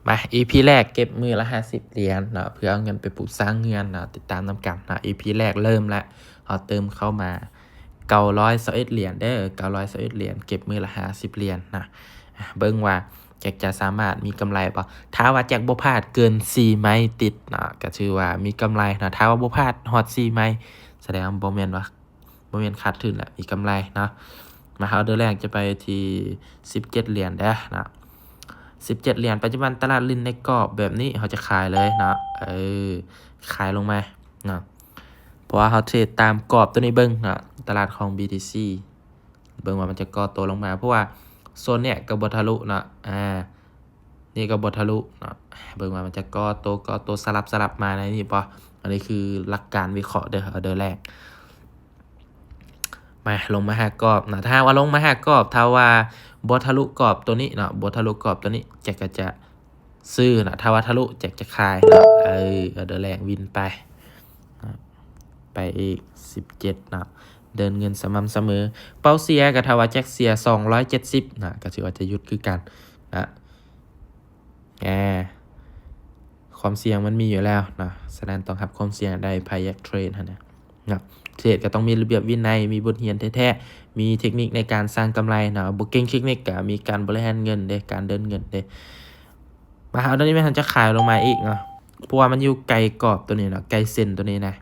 ມາ ອີພີແລກເກັບມື້ລະຫ້າສິບຫຼຽນເນາະ ເພື່ອເອົາເງິນໄປປຸກສ້າງເຮືອນເນາະ ຕິດຕາມນຳກັນເນາະ. ອີພີແລກເລີ່ມແລ້ວ ເຮົາເຕີມເຂົ້າມາເກົ້າຮ້ອຍຊາວເອັດຫຼຽນເດີ ເກົ້າຮ້ອຍຊາວເອັດຫຼຽນ ເກັບມື້ລະຫ້າສິບຫຼຽນເນາະ. ເບິ່ງວ່າແຈັກຈະສາມາດມີກຳໄລບໍ່? ຖ້າວ່າແຈັກບໍ່ພາດເກີນສີ່ໄມ້ຕິດເນາະ ກໍຖືວ່າມີກຳໄລເນາະ. ຖ້າວ່າບໍ່ພາດຮອດສີ່ໄມ້ ສະແດງວ່າບໍ່ແມ່ນວ່າ ບໍ່ແມ່ນຂາດທຶນລະ ມີກຳໄລເນາະ. ມາ ອອເດີແລກຈະໄປທີ່ສິບເຈັດຫຼຽນເດີເນາະ ສິບເຈັດຫຼຽນ. ປັດຈຸບັນຕະຫຼາດຫຼິ້ນໃນກອບແບບນີ້ ເຮົາຈະຂາຍເລີຍເນາະ ເອີ ຂາຍລົງມາເນາະ ເພາະວ່າເຮົາເທຣດຕາມກອບຕົວນີ້ເບິ່ງເນາະ ຕະຫຼາດຂອງບີທີຊີ ເບິ່ງວ່າມັນຈະກໍ່ໂຕລົງມາ ເພາະວ່າໂຊນເນີ້ຍກໍບໍ່ທະລຸເນາະ ອາ ນີ້ກໍບໍ່ທະລຸເນາະ ເບິ່ງວ່າມັນຈະກໍ່ໂຕ ກໍ່ໂຕສະຫຼັບ ສະຫຼັບມາໃນນີ້ບໍ່. ອັນນີ້ຄືຫຼັກການວິເຄາະເດີ ອອເດີແລກ. ມາ ລົງມາຫາກອບເນາະ ຖ້າວ່າລົງມາຫາກອບ ຖ້າວ່າບໍ່ທະລຸກອບຕົວນີ້ເນາະ ບໍ່ທະລຸກອບຕົວນີ້ ແຈັກກໍຈະຊື້ເນາະ ຖ້າວ່າທະລຸ ແຈັກຈະຂາຍເນາະ. ເອີ ອອເດີແລກວິນໄປເນາະ ໄປອີກສິບເຈັດເນາະ ເດີນເງິນສະໝ່ຳສະເໝີ. ເປົ້າເສຍກໍຖ້າວ່າແຈັກເສຍສອງຮ້ອຍເຈັດສິບເນາະ ກໍຖືວ່າຈະຢຸດຄືກັນເນາະ. ອາ ຄວາມສ່ຽງມັນມີຢູ່ແລ້ວເນາະ ສະນັ້ນຕ້ອງຮັບຄວາມສ່ຽງໄດ້ ໃຜຢາກເທຣດຫັ້ນນະເນາະ. ເທຣດກໍຕ້ອງມີລະບຽບວິໄນ ມີບົດຮຽນແທ້ໆ ມີເທັກນິກໃນການສ້າງກຳໄລເນາະ ບໍ່ເກັ່ງເທັກນິກກໍມີການບໍລິຫານເງິນເດ້ ການເດີນເງິນເດ້. ມາ ອອເດີນີ້ແມ່ນເຮົາຈະຂາຍລົງມາອີກເນາະ ເພາະວ່າມັນຢູ່ໃກ້ກອບຕົວນີ້ເນາະ ໃກ້ເສັ້ນຕົວນີ້ນະເນາ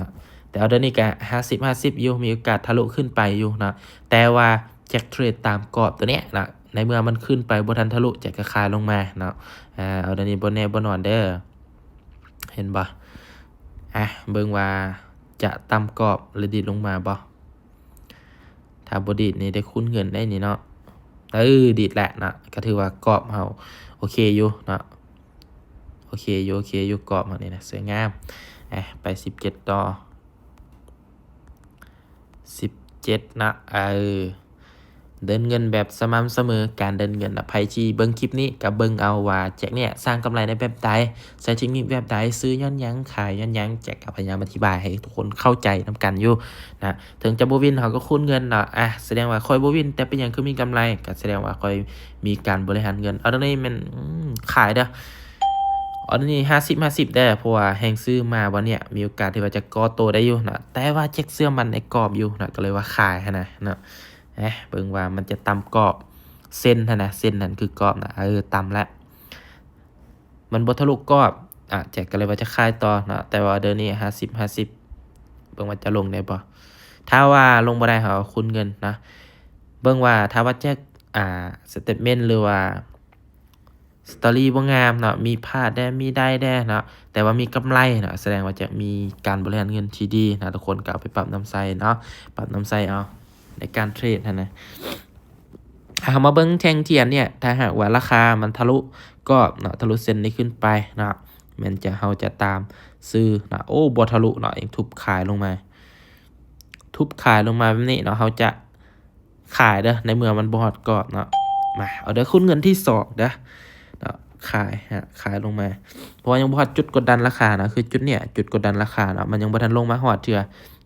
ະ. ແຕ່ອອເດີນີ້ກໍຫ້າສິບຫ້າສິບຢູ່ ມີໂອກາດທະລຸຂຶ້ນໄປຢູ່ເນາະ ແຕ່ວ່າແຈັກເທຣດຕາມກອບຕົວເນີ້ຍເນາະ ໃນເມື່ອມັນຂຶ້ນໄປບໍ່ທັນທະລຸ ແຈັກກໍຂາຍລົງມາເນາະ. ອາ ອອເດີນີ້ບໍ່ແນ່ບໍ່ນອນເດີ ເຫັນບໍ່? ອາ ເບິ່ງວ່າຈະຕ່ຳກອບ ຫຼື ດີດລົງມາບໍ່? ຖ້າບໍ່ດີດນີ້ໄດ້ຄູນເງິນໄດ້ນີ້ເນາະ. ເອີ ດີດແຫຼະເນາະ ກໍຖືວ່າກອບເຮົາໂອເຄຢູ່ເນາະ ໂອເຄຢູ່ ໂອເຄຢູ່ ກອບເຮົານີ້ນະ ສວຍງາມ. ອາ ໄປສິບເຈັດຕໍ່ ສິບເຈັດເນາະ ເອີ ເດີນເງິນແບບສະໝ່ຳສະເໝີ ການເດີນເງິນນະ. ໃຜທີ່ເບິ່ງຄລິບນີ້ກໍເບິ່ງເອົາວ່າແຈັກເນີ້ຍສ້າງກຳໄລໄດ້ແບບໃດ ໃຊ້ເທັກນິກແບບໃດ ຊື້ຍ້ອນຫຍັງ ຂາຍຍ້ອນຫຍັງ ແຈັກກໍພະຍາຍາມອະທິບາຍໃຫ້ທຸກຄົນເຂົ້າໃຈນຳກັນຢູ່ນະ. ເຖິງຈະບໍ່ວິນ ເຮົາກໍຄູນເງິນເນາະ. ອາ ສະແດງວ່າຂ້ອຍບໍ່ວິນ ແຕ່ເປັນຫຍັງຄືມີກຳໄລ? ກໍສະແດງວ່າຂ້ອຍມີການບໍລິຫານເງິນ. ອອເດີນີ້ແມ່ນ ອືມ ຂາຍເດີ ອອເດີນີ້ຫ້າສິບຫ້າສິບເດີ ເພາະວ່າແຮງຊື້ມາວັນເນີ້ຍ ມີໂອກາດທີ່ວ່າຈະກໍ່ໂຕໄດ້ຢູ່ນະ ແຕ່ວ່າແຈັກເຊື່ອໝັ້ນໃນກອບຢູ່ນະ ກໍເລີຍວ່າຂາຍຫັ້ນນະເນາະ. ເອີ ເບິ່ງວ່າມັນຈະຕ່ຳກອບເສັ້ນຫັ້ນນະ ເສັ້ນນັ້ນຄືກອບນະ ເອີ ຕ່ຳແລ້ວ ມັນບໍ່ທະລຸກອບ ອາ ແຈັກກໍເລີຍວ່າຈະຂາຍຕໍ່ເນາະ. ແຕ່ວ່າອອເດີນີ້ຫ້າສິບຫ້າສິບ ເບິ່ງວ່າຈະລົງໄດ້ບໍ່? ຖ້າວ່າລົງບໍ່ໄດ້ ເຮົາກໍຄູນເງິນນະ. ເບິ່ງວ່າຖ້າວ່າແຈັກ ອາ ສະເຕດເມັນ ຫຼືວ່າ ສະຕໍຣີບໍ່ງາມເນາະ ມີພາດແດ່ ມີໄດ້ແດ່ເນາະ ແຕ່ວ່າມີກຳໄລເນາະ ສະແດງວ່າຈະມີການບໍລິຫານເງິນທີ່ດີເນາະ. ທຸກຄົນກໍເອົາໄປປັບນຳໃຊ້ເນາະ ປັບນຳໃຊ້ເອົາໃນການເທຣດຫັ້ນນະ. ເຮົາມາເບິ່ງແທ່ງທຽນເນີ້ຍ ຖ້າຫາກວ່າລາຄາມັນທະລຸກອບເນາະ ທະລຸເສັ້ນນີ້ຂຶ້ນໄປເນາະ ແມ່ນຈະ ເຮົາຈະຕາມຊື້ເນາະ. ໂອ້ ບໍ່ທະລຸເນາະ ຍັງທຸບຂາຍລົງມາ ທຸບຂາຍລົງມາແບບນີ້ເນາະ ເຮົາຈະ ຂາຍເດີ ໃນເມື່ອມັນບໍ່ຮອດກອບເນາະ. ມາ ອອເດີຄູນເງິນທີສອງເດີເນາະ ຂາຍ ຂາຍລົງມາ ເພາະວ່າຍັງບໍ່ຮອດຈຸດກົດດັນລາຄາເນາະ ຄືຈຸດເນີ້ຍ ຈຸດກົດດັນລາຄາເນາະ ມັນຍັງບໍ່ທັນລົງມາຮອດເທື່ອ.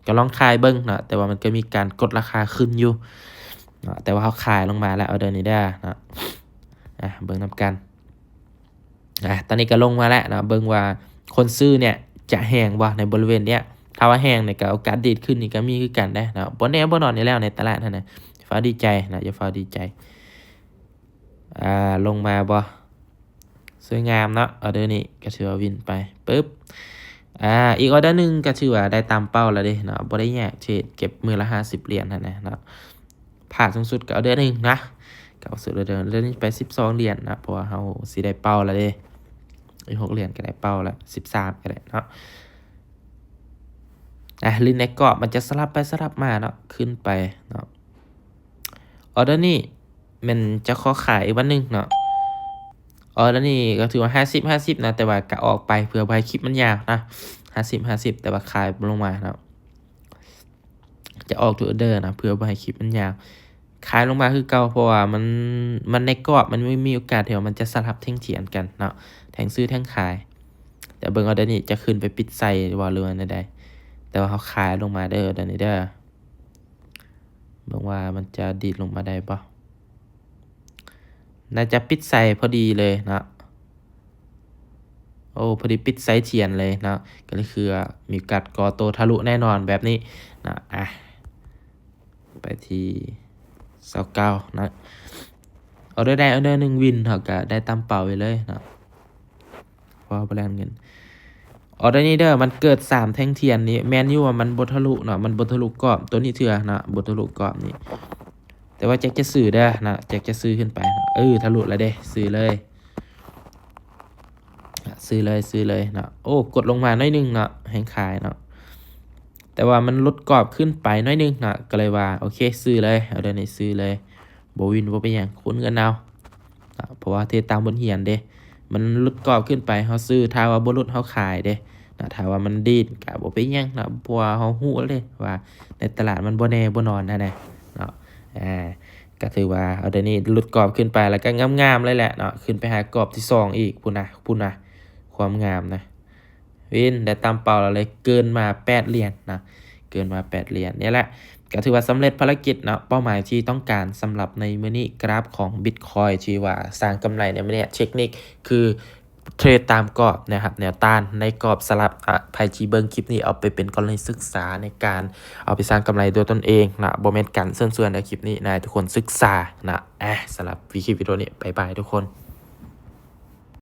ກໍລອງຂາຍເບິ່ງເນາະ ແຕ່ວ່າມັນກໍມີການກົດລາຄາຂຶ້ນຢູ່ເນາະ ແຕ່ວ່າເຮົາຂາຍລົງມາແລ້ວ ອອເດີນີ້ເດີເນາະ. ອາ ເບິ່ງນຳກັນ. ອາ ຕອນນີ້ກໍລົງມາແລ້ວເນາະ ເບິ່ງວ່າຄົນຊື້ເນີ້ຍຈະແຮງບໍ່ໃນບໍລິເວນເນີ້ຍ. ຖ້າວ່າແຮງນີ້ກໍໂອກາດດີດຂຶ້ນນີ້ກໍມີຄືກັນເດ້ເນາະ ບໍ່ແນ່ບໍ່ນອນຢູ່ແລ້ວໃນຕະຫຼາດຫັ້ນນະ. ຢ່າຟ້າວດີໃຈເນາະ ຢ່າຟ້າວດີໃຈ. ອາ ລົງມາບໍ່? ສວຍງາມເນາະ ອອເດີນີ້ກໍຖືວ່າວິນໄປ ປຶບ. ອາ ອີກອອເດີໜຶ່ງກໍຖືວ່າໄດ້ຕາມເປົ້າແລ້ວເດ້ເນາະ ບໍ່ໄດ້ຍາກ ເທຣດເກັບມື້ລະຫ້າສິບຫຼຽນຫັ້ນນະເນາະ. ພາດສູງສຸດກໍເດືອນໜຶ່ງນະ ກໍສູງສຸດເດືອນ ເດືອນນີ້ໄປສິບສອງຫຼຽນນະ ເພາະວ່າເຮົາຊິໄດ້ເປົ້າແລ້ວເດ້ ອີກຫົກຫຼຽນກໍໄດ້ເປົ້າແລ້ວ ສິບສາມກໍໄດ້ເນາະ. ອ່ະ ຫຼິ້ນໃນກອບ ມັນຈະສະຫຼັບໄປສະຫຼັບມາເນາະ ຂຶ້ນໄປເນາະ. ອອເດີນີ້ແມ່ນຈະຂໍຂາຍອີກວັນໜຶ່ງເນາະ ອອເດີນີ້ກໍຖືວ່າຫ້າສິບຫ້າສິບນະ ແຕ່ວ່າກໍອອກໄປເພື່ອບໍ່ໃຫ້ຄລິບມັນຍາວນະ ຫ້າສິບຫ້າສິບ ແຕ່ວ່າຂາຍລົງມາເນາະ. ຈະອອກທຸກອອເດີນະ ເພື່ອບໍ່ໃຫ້ຄລິບມັນຍາວ ຂາຍລົງມາຄືເກົ່າ ເພາະວ່າມັນ ມັນໃນກອບ ມັນມີ ມີໂອກາດທີ່ວ່າມັນຈະສະຫຼັບແທ່ງທຽນກັນເນາະ ແທ່ງຊື້ແທ່ງຂາຍ. ແຕ່ເບິ່ງອອເດີນີ້ຈະຂຶ້ນໄປປິດໃສ່ບໍ່ ຫຼືວ່າແນວໃດ ແຕ່ວ່າເຮົາຂາຍລົງມາເດີ ອອເດີນີ້ເດີ ເບິ່ງວ່າມັນຈະດີດລົງມາໄດ້ບໍ່. ໜ້າຈະປິດໃສ່ພໍດີເລີຍເນາະ ໂອ້ ພໍດີປິດໄຊທຽນເລີຍເນາະ ກໍເລີຍຄືວ່າມີໂອກາດກໍ່ໂຕທະລຸແນ່ນອນແບບນີ້ເນາະ. ອ່ະ ໄປທີ່ຊາວເກົ້າເນາະ ອອເດີໃດອອເດີໜຶ່ງວິນ ເຮົາກໍໄດ້ຕາມເປົ້າໄວ້ເລີຍເນາະ ເພາະວ່າບໍ່ແລ່ນເງິນ. ອອເດີນີ້ເດີ ມັນເກີດສາມແທ່ງທຽນນີ້ ແມ່ນຢູ່ວ່າມັນບໍ່ທະລຸເນາະ ມັນບໍ່ທະລຸກອບໂຕນີ້ເທື່ອເນາະ ບໍ່ທະລຸກອບນີ້ ແຕ່ວ່າແຈັກຈະຊື້ເດີເນາະ ແຈັກຈະຊື້ຂຶ້ນໄປ. ເອີ ທະລຸແລ້ວເດ້ ຊື້ເລີຍ ຊື້ເລີຍ ຊື້ເລີຍເນາະ. ໂອ້ ກົດລົງມາໜ້ອຍໜຶ່ງເນາະ ແຮງຂາຍເນາະ ແຕ່ວ່າມັນຫຼຸດກອບຂຶ້ນໄປໜ້ອຍໜຶ່ງເນາະ ກໍເລີຍວ່າ ໂອເຄ ຊື້ເລີຍ ອອເດີນີ້ຊື້ເລີຍ ບໍ່ວິນບໍ່ເປັນຫຍັງ ຄູນເງິນເອົາເນາະ ເພາະວ່າເຮັດຕາມບົດຮຽນເດ້ ມັນຫຼຸດກອບຂຶ້ນໄປເຮົາຊື້ ຖ້າວ່າບໍ່ຫຼຸດເຮົາຂາຍເດ້ເນາະ ຖ້າວ່າມັນດີດກໍບໍ່ເປັນຫຍັງເນາະ ເພາະວ່າເຮົາຮູ້ແລ້ວເດ້ວ່າໃນຕະຫຼາດມັນບໍ່ແນ່ບໍ່ນອນຫັ້ນນະເນາະ. ອ່າ ກໍຖືວ່າອອເດີນີ້ຫຼຸດກອບຂຶ້ນໄປ ແລ້ວກໍງາມໆເລີຍແຫຼະເນາະ ຂຶ້ນໄປຫາກອບທີສອງອີກ ພຸ້ນນະ ພຸ້ນນະ ຄວາມງາມນະ ວິນ ໄດ້ຕາມເປົ້າເລີຍ ເກີນມາແປດຫຼຽນເນາະ ເກີນມາແປດຫຼຽນ. ນີ້ແຫຼະ ກໍຖືວ່າສຳເລັດພາລະກິດເນາະ ເປົ້າໝາຍທີ່ຕ້ອງການສຳລັບໃນມື້ນີ້. ກຣາຟຂອງບິດຄອຍທີ່ວ່າສ້າງກຳໄລໃນມື້ນີ້ ເທັກນິກຄືເທຣດຕາມກອບນະຄັບ ແນວຕ້ານໃນກອບສະຫຼັບ. ອະ ໃຜທີ່ເບິ່ງຄລິບນີ້ເອົາໄປເປັນກໍລະນີສຶກສາໃນການເອົາໄປສ້າງກຳໄລດ້ວຍຕົນເອງນະ ບໍ່ແມ່ນການເຊີນຊວນເດີ ຄລິບນີ້ນະ ໃຫ້ທຸກຄົນສຶກສານະ. ອະ ສຳລັບຄລິບວິດີໂອນີ້ ບາຍບາຍທຸກຄົນ.